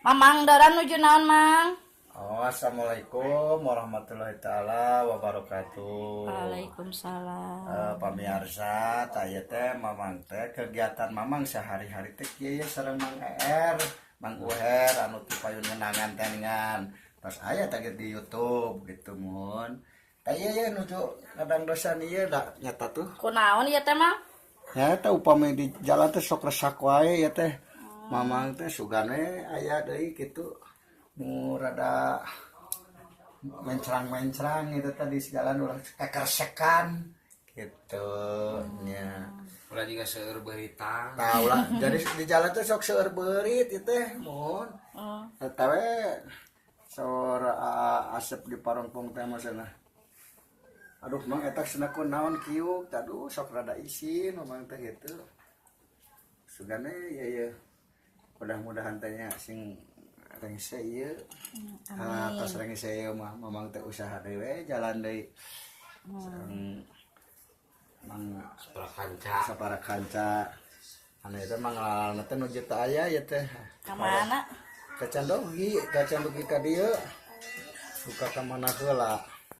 Mamang Dora nuju naon, Mang? Oh, assalamualaikum warahmatullahi taala wabarakatuh. Waalaikumsalam. Pamiarsa, tah ieu teh Mamang teh kegiatan Mamang sehari-hari teh kieu sareng Mang ER, Mang Uher anu ti payun ngenangan teh ngan. Tos aya teh di YouTube gitu mun. Tah ieu ye nuju ngadangdosan ieu da nyata tuh. Kunaon ieu teh, Mang? Ya teh upami di jalan teh sok resak wae ya teh. Mamang teh sugane aya deui kitu nu rada mencrang-mencrang gitu tadi jalan ulah kekersekan gitu nya. Ulah juga seueur berita. Tah ulah jadi di jalan teh sok seueur beurit ieu teh mohon. Eta we sor asep di parongpong teh maksudna. Aduh, Mang, eta cenah ku naon kieu, aduh, sok rada isin Mamang teh gitu. Sugane ya ya mudah-mudahan teh nya sing rengse ieu. Ah, tos rengse ieu mah Mamang teh usaha deui we jalan deui. Sareng Mang Sapara kanca. Sapara kanca. Anu itu mah ngalalana teh nuju teu aya ya teh. Ka mana? Ka Candogi, ka Candogi ka dieu. Suka ka mana heula.